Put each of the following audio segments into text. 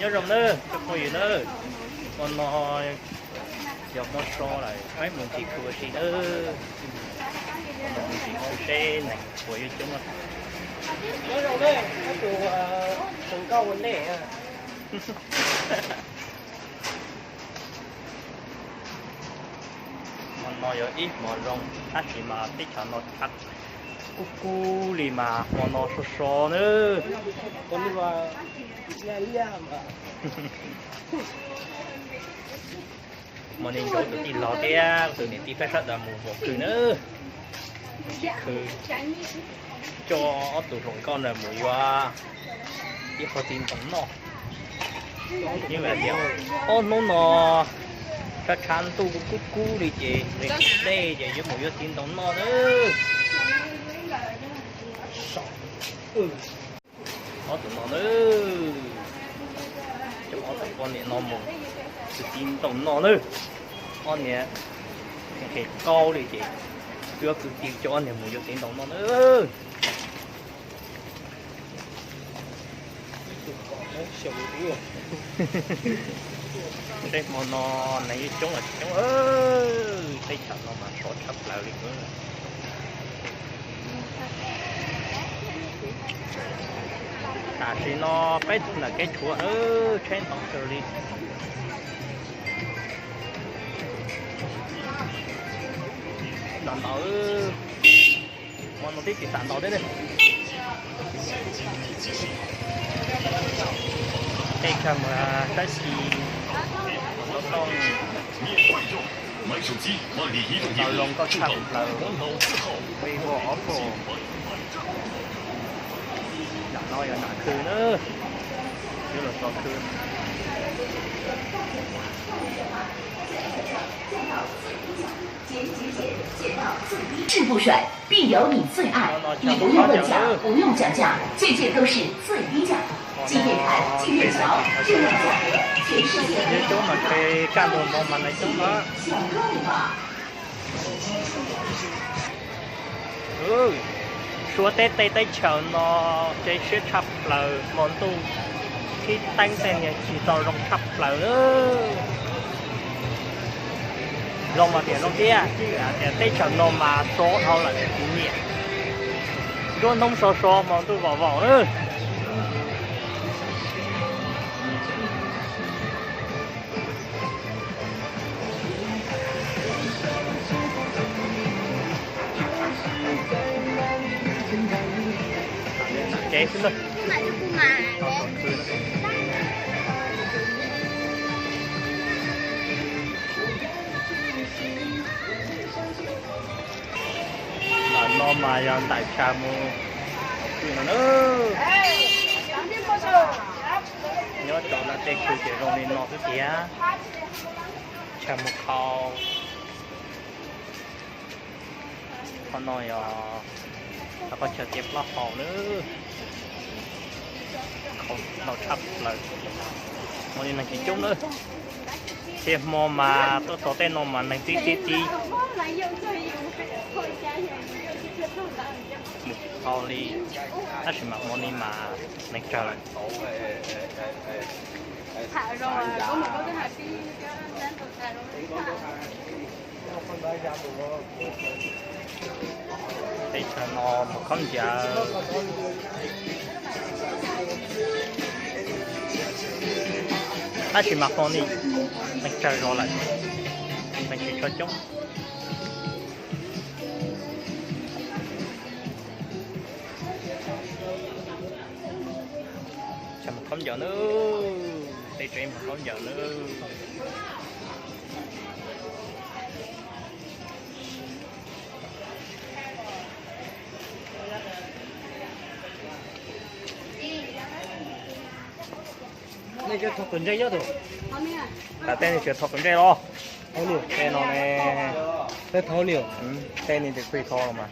Nyob zoo nawb cov phooj ywg nawb, hmo no yog hmo so lawm, peb mus ntsis khw ua si nawb. Mus ntsis khw seb neeg puas yuav coob. Nyob zoo nawb, tus hluas nkauj ua ntej. Hmo no yog ib hmo zoo tab sis mas teb chaws no tshav kub kub li mas hmo no so so nawb. Hmo no nrog tus tij laug thiab tus niam tij peb sawv daws mus vov khw nawb. Khw coj ob tug hluas nkauj ntawd mus yuav ib qho txiv ntoo noj. Yeej tias ob hnub no tshav tshav ntuj kub kub li ces dej ces yuav mus yuav txiv ntoo noj nawb. Ob tug no nawb, coj ob tug poj niam no mus yuav txiv ntoo noj nawb. Ob niag nqhis qaub li ces yuav kwv tij coj ob niag mus yuav txiv ntoo noj nawb. Seb hmo no neeg yuav coob los tsis coob. Teb chaws no mas sov tshaj plaws li. Tam sim no peb ntawm kev tshuam nawb, tsheb ntau kawg li. Ntau ntau, hmo no twb tsis xam ntau thiab ne. Tej kawg mus saib xyuas tau toj, ntau zoo nkauj tshaj plaws, Vivo, Oppo. Nram no yog nram khw nawb, yuav los txog khw. 质不选，必有你最爱。你不用问价，不用讲价，件件都是最低价。金店谈，金店桥，质量价格，全世界。Coob mas ces kaj ntug no mas neeg coob na. Suav teb tej teb chaws no ces siab tshaj plaws, hmo ntuj khib teeb tej niag tsis tau zoo tshaj plaws. Zoo mas tias zoo thiab, tias teb chaws no mas sov dhau lawm kuv niam. Nruab hnub so so hmo ntuj vaum vaum na. Kev xwb na. Ntawm no mas yog ntaim tshav mus khw no na. Nyob rau no tej khw ces zoo li no xwb tiag. Tshav mus khau. Qhov no yog qhov chaw tiav plaub hau na. Khau ntau tshaj plaws. Hmo no neeg tsis coob na. Tej hmo mas tuaj txog tej no mas neeg tib tib tib. Mus tau li, tab sis mas hmo no mas neeg tsawg lawm. Teb chaws no mus khaub ncaws, tab sis mas hmo no neeg tsawg zog lawm, neeg tsis tshua coob. Tsam mus khaub ncaws nawb, tej tsev mus khaub ncaws nawb. Tam tej nws tsis thau tus ntsej los. Tej no ne, tej no nws tsis thau los mas.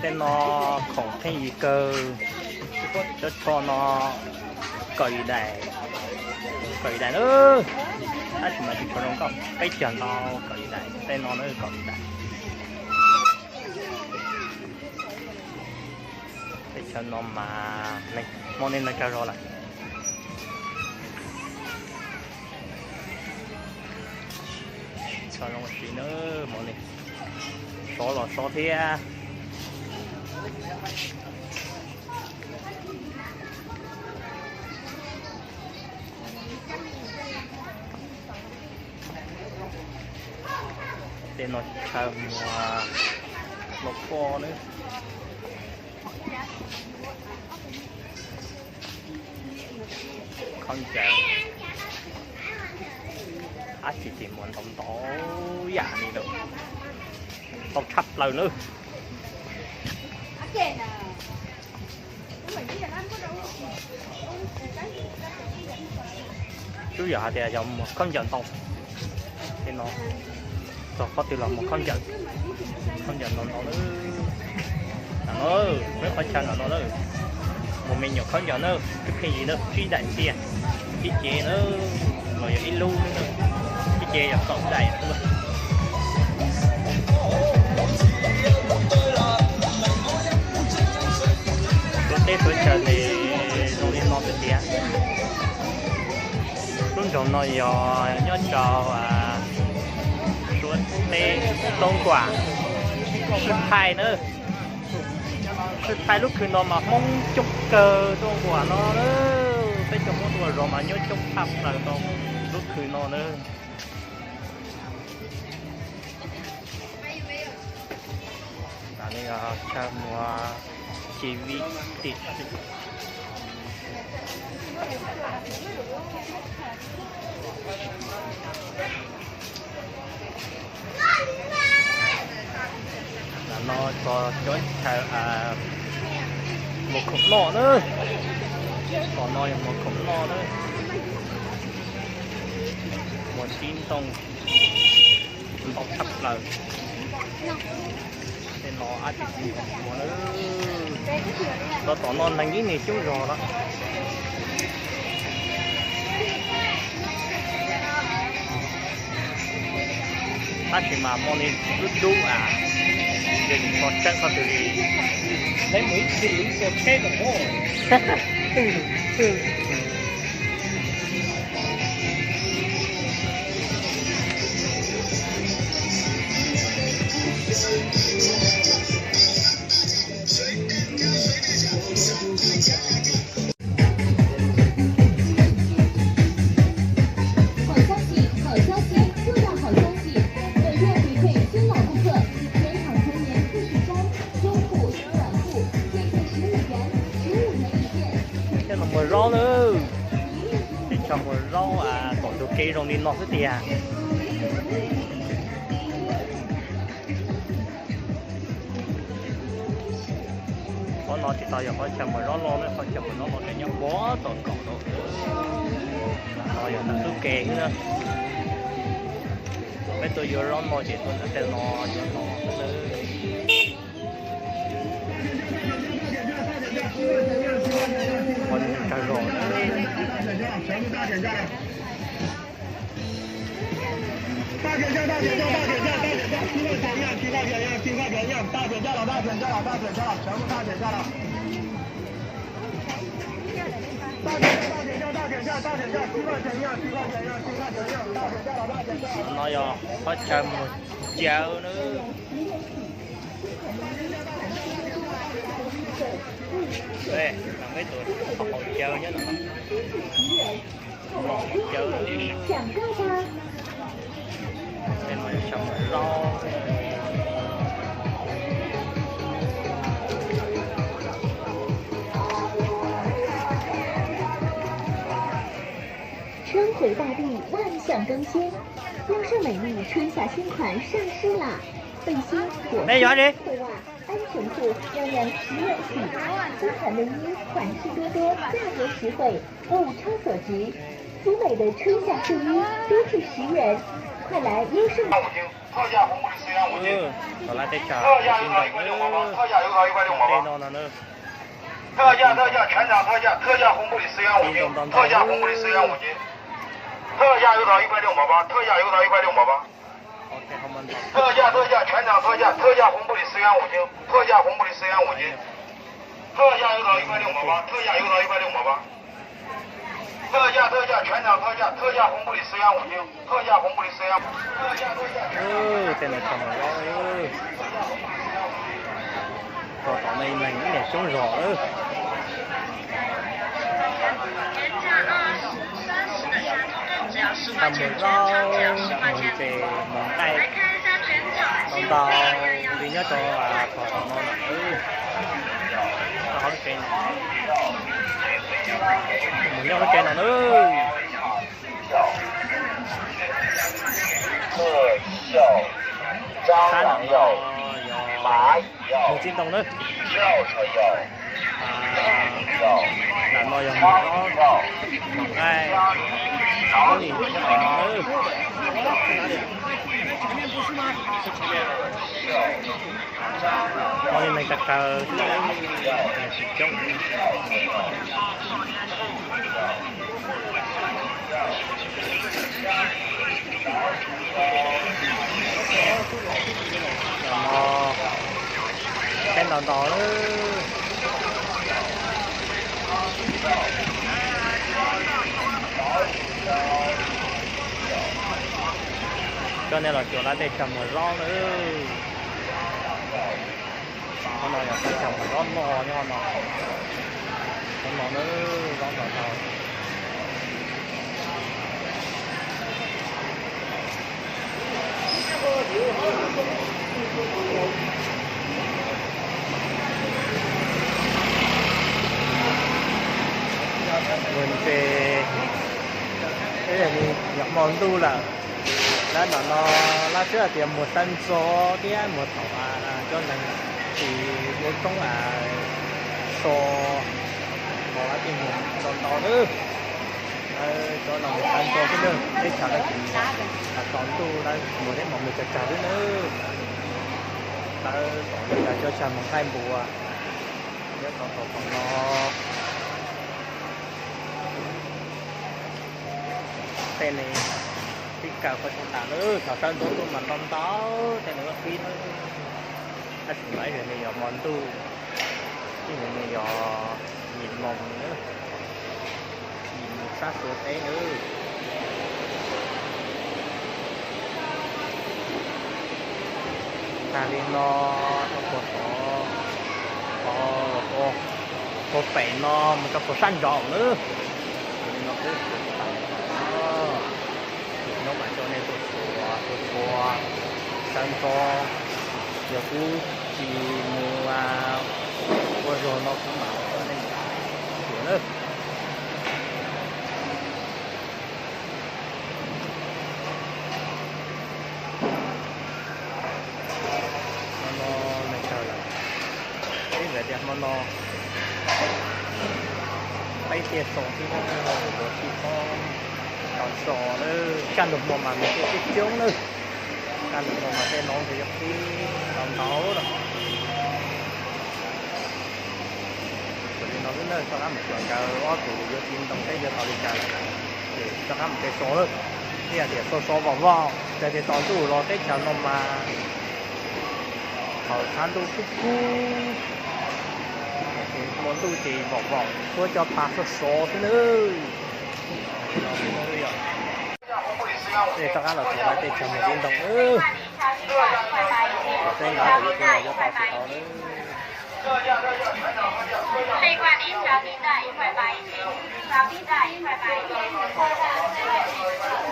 Tej no khoom pheej yig kawg, cov tsho no kaum yim daim, kaum yim daim na, tab sis mas tsis tshua zoo nkauj, peb caug ntau kaum yim daim, tej no na kaum yim daim. Tam no mas hmo nej neeg tsawg zog lawm? Txog zoo siv na, hmo nej sov los sov thiab. Tej no chaw muag los poj na. Khaub ncaws, ab tsis tim muag ntau ntau yam li lawm, tau tshaj plaws nawb. Tsuas yog hais tias yog muag khaub ncaws ntau, tej no txog qhov twg los muag khaub ncaws, khaub ncaws ntau ntau lawm. Ntawm no, peb qhov chaw ntawm no na, muag me nyuam khaub ncaws na, twb pheej yig na, tsib daim tiag, ib ce na, los yog ib lub na, ib ce yog kaum daim. Suav teb suav chaw ces zoo li no tiag tiag. Lub nroog no yog nyob rau Suav teb Toob Kuam, Sij Thaij na. Sij Thaij lub khw no mas Hmoob coob kawg Toob Kuam no na. Peb cov Hmoob tuaj zov mas nyob coob tshaj plaws rau lub khw no na. Tam no yog chaw muag ci vij tim. Tam no txog cov chaw muag khoom noj na. Tom no yog muag khoom noj na. Muag tib ntoo ntau tshaj plaws. Tej no ab tsi tsis muag na. Los tom no neeg ib niag coob zog lawm. Tab sis mas hmo no dub dub a, yog tsis tso tseeb qhov twg li. Leej mus ib txhij ib txhij tsheb no. Hot消息，好消息，又要好消息！本月回馈新老顾客，全场全棉四十张，中裤、短裤，贵客十五元，十五元一件。Thiab no muag zaub na, teb chaws muag zaub, tom ntug kev zoo li no xwb tiag. Qhov no tsis tau yog qhov chaw muag zaub loj na, qhov chaw muag zaub loj ces nyob puag tom kaum no. No yog ntawm ntug kev xwb na. Peb tuaj yuav zaub no ces tuaj ntawm tej no yuav no xwb na. Ua li tsawg zog. No yog qhov chaw muag cawv na. Peb tus haus cawv nyob no. Haus cawv. Tej no yog chaw muag zaub. 春回大地，万象更新，丰盛美丽春夏新款上市啦！背心、裹巾、裤袜、安全裤，样样实用喜，冬款内衣款式多多，价格实惠，物超所值。精美的春夏睡衣，多至十元，快来优胜！ Tom lawv teb chaws sib ntaus tej no no na. 特价，特价，全场特价，特价红布里十元五斤，特价红布里十元五斤，特价油桃一块六毛八，特价油桃一块六毛八。 特价，特价，全场特价，特价红布里十元五斤，特价红布里十元五斤。特价有找一块六毛八，特价有找一块六毛八。特价，特价，全场特价，特价红布里斯干五斤，特价红布里斯干五斤。Tej no tshaj muag zaub. Tos tom no neeg ib niam xyoob zog lawm. Tshaj muag zaub, muag ntses, muag nqaij, ntau ntau li nyob rau tog tom no lawm. Tog hauv lub tsev no, muag nyob lub tsev no na. Sab nram no yog muag txiv ntoo na. Nram no yog muag zaub, muag nqaij, muag ntses no na. Tos li neeg tag kawg xwb, neeg tsis coob. Cov no saib ntau ntau lawm. Cov no los cuag lawv tej tshaj muag zaub na. Qhov no yog tej tshaj muag zaub no nyob no. Qhov no na, zaub ntau ntau. Muag ntses, yog hmo ntuj lawm. Lawv nram no lawv twb hais tias muag sawv ntxov thiab muag thaum cov neeg tsis ua tshoob so, los lawv thiaj muag ntau ntau nawb. Lawv cov no muag sawv ntxov xwb nawb, teb chaws lawv tsis muag, tsaus ntuj lawv muag thiab mos mos tsawg tsawg xwb nawb. Lawv tom li cas cov tshaj muag nqaij npua nyob rau tom no. Tej no qhib kaw qhov tshaj tas lawm, thaum sawv ntxov tuaj mas ntau ntau, tej no qhib nawb. Tab sis mas ib yam li yog hmo ntuj, ib yam li yog yim moos nawb, yim moos sab Suav teb nawb. Tag li no rau puag tod, puag pem no mus rau puag sab nraud nawb. Li no xwb, hnub mam coj nej tuaj xyuas tus puav sawv ntxov. Yog kuv tsis mus ua zog no kuv mam coj nej xyuas nawb. Hmo no neeg kawg lawm, ib ntawd tias hmo no peb tiag so xwb, luag tsis tau tau so lawm. Kaj ntug hmo mas nws thiaj coob coob lawm, kaj ntug hmo mas tej no nws yuav qhib ntau ntau lawm. Ces li no xwb na, rov qab mus xyuas nkawd ob tug yuav txiv ntoo seb yuav tau li cas lawm, ces rov qab mus kev so lawm. Ib yam tias so so vog vog, txawm tias tsaus ntuj los teb chaws no mas thaum tshav ntuj kub kub, hmo ntuj ces vog vog, tshuav cov phav sov sov xwb nawb. Ces rov qab los txog lawv tej chaw mus txiv ntoo, kom seb nkawd yuav tau tsis tau nawb.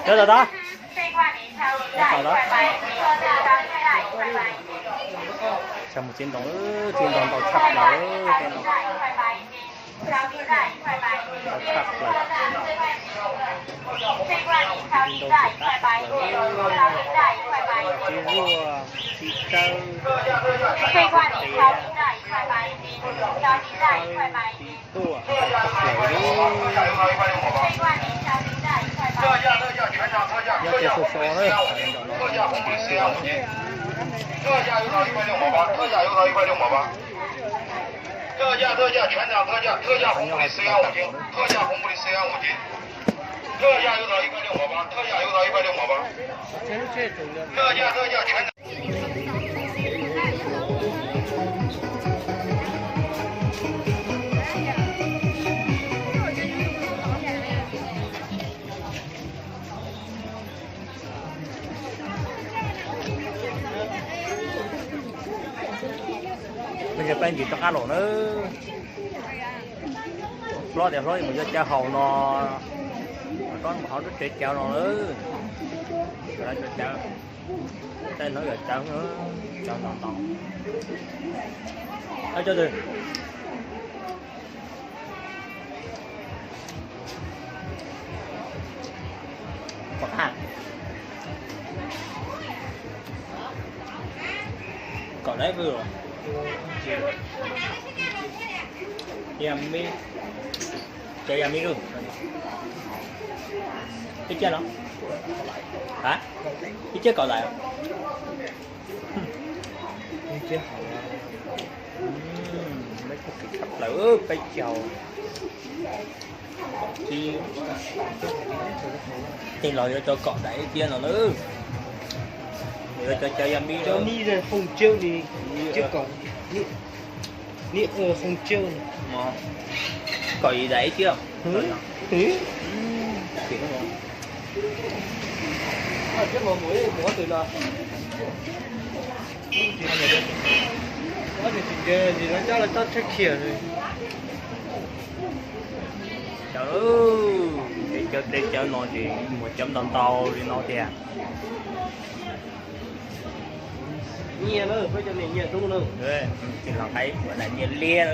这个呢？这个呢？ Chaw mus txiv ntoo, txiv ntoo ntau tshaj plaws, ntau tshaj plaws. Txiv ntoo ntau tshaj plaws, txiv zuaj, txiv tsawb, txiv tiav, txiv tsawb, txiv tuaj, ntau tshaj plaws li. Nyob tej so so na, nram no, 特价，特价，全场特价，特价，红布里斯干五斤，特价，红布里斯干五斤，特价，油条一块六毛八，特价，油条一块六毛八，特价，特价，全场。Ces rov qab los na. Hlob tias hlob mus yuav cawv haus no, rov mus hauv lub tsev cawv no na. Tej no yog cawv, cawv ntau ntau. Cov twg? Kaum dab vwj los? Yam me, cov yam me lug. Ib ciaj no? Ha? Ib ciaj kaum daim. Peb caug. Tej los yuav cov kaum daim ib ciaj no na. Yuav cov cawv yam me, cov me foom cawv ni, cawv kaum, ni foom cawv. Kaum ib daim ib ciaj. Cov, cov, cov no ces muaj cov ntau ntau li no tiag. Nyiaj na, peb cov niag nyiaj dub na. Tij laug hais ua daim nyiaj liab,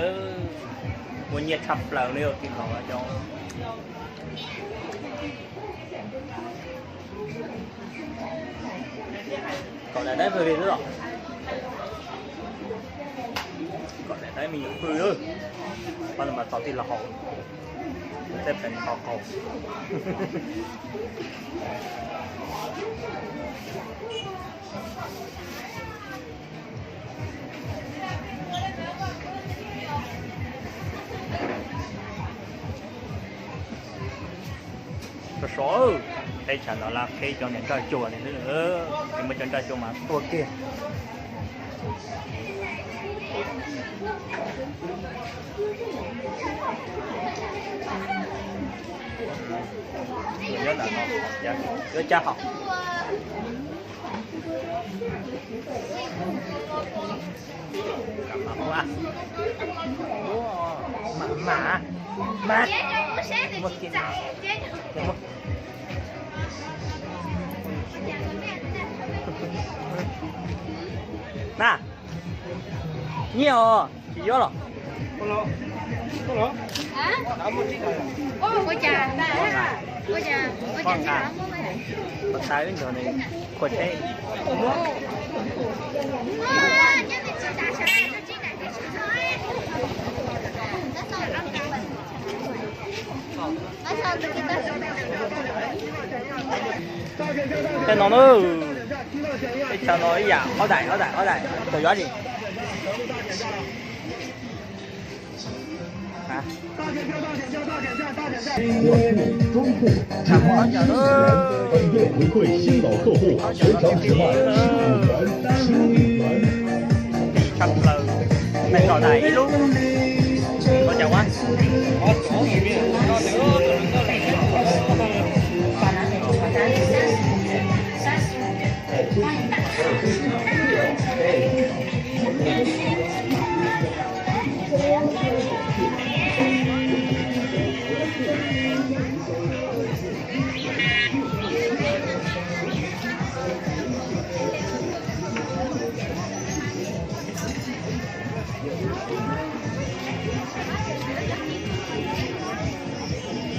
muaj nyiaj tshaj plaws li tij laug cov. Kaum daim dawb vwg li xwb los? Kaum daim dawb me nyuam pw, pab no mas tau tij laug haus, tej pheem ho qaug. Sov sov, teb chaws no laj qheb cov niag nraj cuag li xwb, tsis muaj cov nraj cuag mas tuag kiag. Yuav cab hov. Na, nyiaj os, tsis yuav los? Ua cas, ua cas, ua cas, ua cas, ua cas, ua cas, ua cas, ua cas, ua cas, Tej no na, tej chaw no ib yam ob daim, ob daim, ob daim, tau yuav li. Tshaj plaws, neeg kom daim ib lub. Ua cas ua?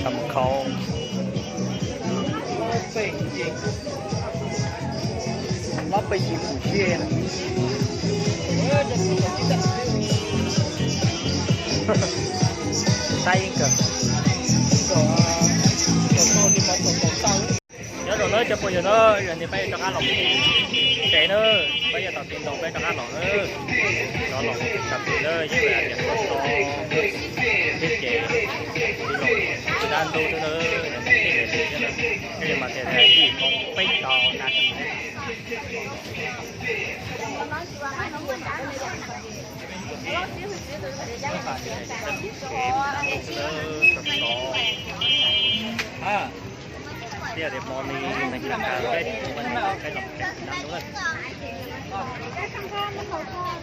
Tau mus khau. Lub peb tsis pum siab. Saib yeej kawg. Nyob zoo nawb cov phooj ywg na, yog li peb yuav rov qab los tsev na, peb yuav tom kev ntoo peb rov qab los na. Rov los txog pem na, yeej vim tias txog so thiab ces los tsis dab ntub xwb na, yog tias tib daim li thiab na, thiaj li mas tias yim moo peb caug nas this. Thiab tias hmo no neeg tsis tas peb, peb los pem dab ntub lawm.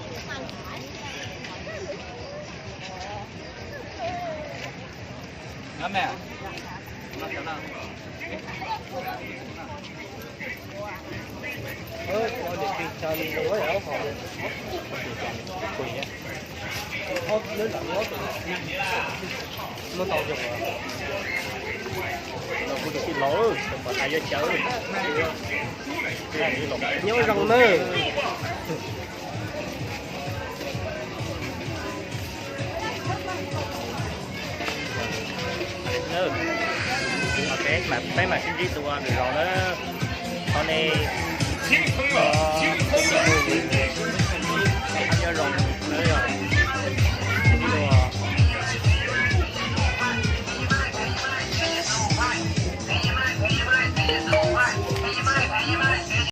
Nyob zoo nawb. Peb mam sib ntsib dua lwm zaus na. Thaum nej